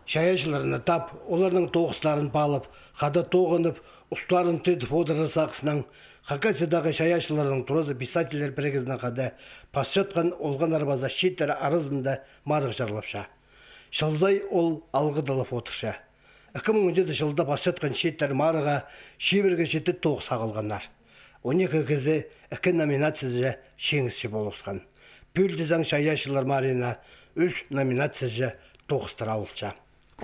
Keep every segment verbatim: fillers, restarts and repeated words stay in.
Чайаачыларны тап, оларның тоғыстарын паалап, хада тоғынып, устарын тидіп одырар сағыснаң, Хакасиядағы чайаачыларның туразы писательлер пірігізінең хада пасчатхан олғаннар паза чииттер аразында марығ чарлапча. Чыл сай ол алғыдалап одырча. Ікі муң он читі чылда пасчатхан чииттер марығы чибіргі читі тоғыс ағылғаннар. Он ікі кізі ікі номинацияза чиңісчі полыбысхан. Пӱӱл тізең, чайаачылар марығына ӱс номинацияза тоғыстар алылча.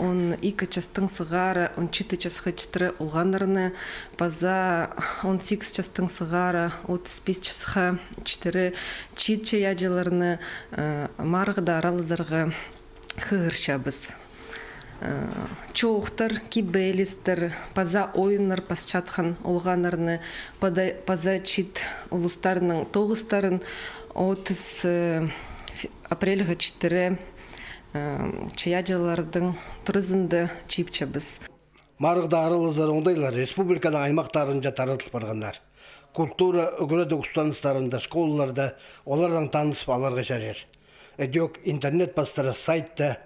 Он ікі частаң сығара он читі часха читіре олғаннарны, паза он сигіс частаң сығара отыс пис часха читіре чиит чайаачыларны, э, марығда аралазарға хығырчабыс. Э, чоохтар, кибелістер, паза ойыннар пасчатхан олғаннарны, пада-, паза чиит улустарның тоғыстарын отыс, э, фе-, апрельге читіре, э, чайаачыларның туразында чыыпчабыс. Марығда аралазар оңдайлар республиканың аймахтарынҷа таратыл парғаннар. Культура, ӱгредіг устаныстарында, школаларда оларнаң танысып аларға чарир. Ідӧк интернет пастыра, сайтта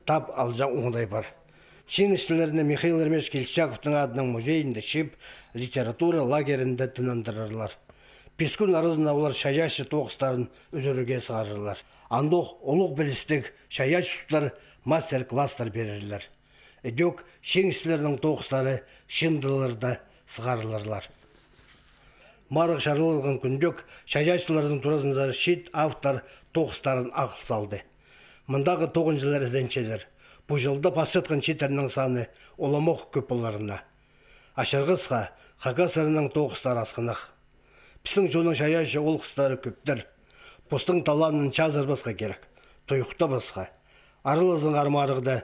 тап алҷаң оңдай пар. Чиңісчілерні Михаил Еремеевич Кильчичаковтың адынаң музейінде чыып, литература лагерінде тынандырарлар. Пис кӱн аразында олар чайаачы тоғыстарын ӱзӱрерге сығарарлар. Андох улуғ пілістіг чайаачы устар мастер-класстар пирерлер. Ідӧк чиңісчілернің тоғыстары чыындыларда сығарыларлар. Марығ чарлалған кӱндӧк чайаачыларның туразынзар чиит автор тоғыстарын ағыл салды. Мындағы тоғынҷылар ізенчелер пу чылда пасчатхан чииттернің саны уламох кӧп поларына. Ачырғасха, Хакас сырының тоғыстары асхынах. Пістің чонның чайаачы оол-хыстары кӧптер. Постың талантын чазырбасха кирек, туйухтабасха. Аралазыңар марығда,